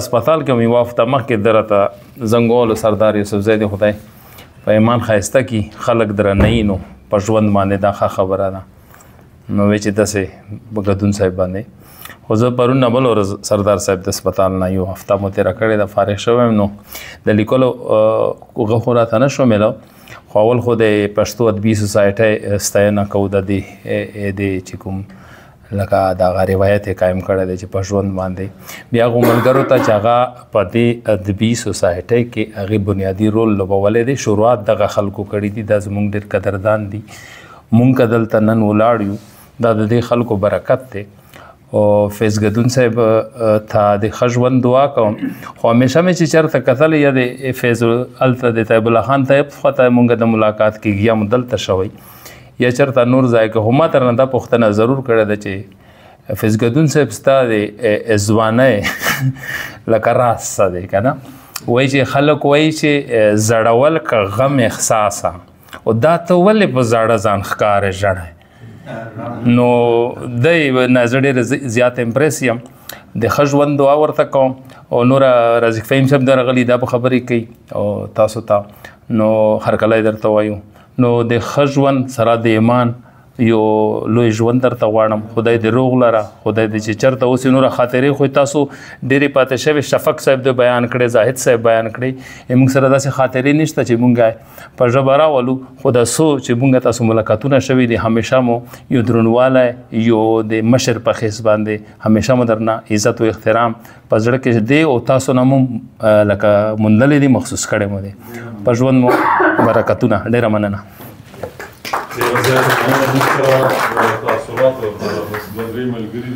هسپتال کې مې وافته مخکې درته زنګولو سردار یوسفزی دی، خدای په ایمان ښایسته کړي، خلک درنوي نو په ژوند باندې دا ښه خبره ده. نو وی چې داسې په ګدون صاحب باندې، خو زه پرون نه بل ورځ سردار صاحب د هسپتال نه یو هفته مو تېره کړې ده، فارغ شوی یم، نو د لیکلو هغه خو راته نه شو میلاو. خو اول خو د پښتو ادبي سوسایټۍ ستاینه کوو، د دې چې کوم لکه دغه روایت یې قایم کړی دی چې په ژوند باندې بیا هغو ملګرو ته چې هغه په دې ادبي سوسایټۍ کې هغې بنیادي رول لوبولی دی، شروعات دغه خلکو کړي دي، دا زموږ ډېر قدردان دي. مونږ که دلته نن ولاړ یو دا د دې خلکو برکت دی. او فیض ګدون صاحب ته د ښه ژوند دعا کوم. خو همیشه مې چې چېرته کتل یا د فیض هلته د طیب الله خان طیب خواته مونږ د ملاقات کېږي یا مو دلته شوی یا چېرته نور ځای کې، خو ما ترنه دا پوښتنه ضرور کړې ده چې فیض ګدون صاحب ستا د ځوانۍ لکه راز څه دی که نه؟ وایي چې خلک وایي چې زړول که غم احساسه، او دا ته ولې په زاړه ځان ښکارې ژړی؟ نو دی نه زه ډېر زیات امپرس یم، د ښه ژوند دعا ورته کوم. او نور رازق فهیم صاحب درغلی دا په خبرې کوي او تاسو ته نو هرکلی درته وایو. نو د ښه ژوند سره د ایمان یو لوی ژوند درته غواړم، خدای دې روغ لره، خدای دې چې چېرته اوسې. نوره خاطرې خو تاسو ډېرې پاتې شوې، شفق صاحب دې بیان کړې، زاهد صاحب بیان کړې، موږ سره داسې خاطرې نشته چې موږ په ژبه راولو، خو دا څو چې موږ تاسو ملاقاتونه شوي دي همیشه مو یو درونوالی، یو د مشر په حیث باندې همیشه مو درنه عزت او احترام په زړه کې دی، او تاسو نه مو لکه موندلې دي، مخصوص کړی مو دی. په ژوند مو برکتونه. ډېره مننه. ډېره زیاته مننه. موږ سره د تاثراتو لپاره بس دوه درې ملګري دي.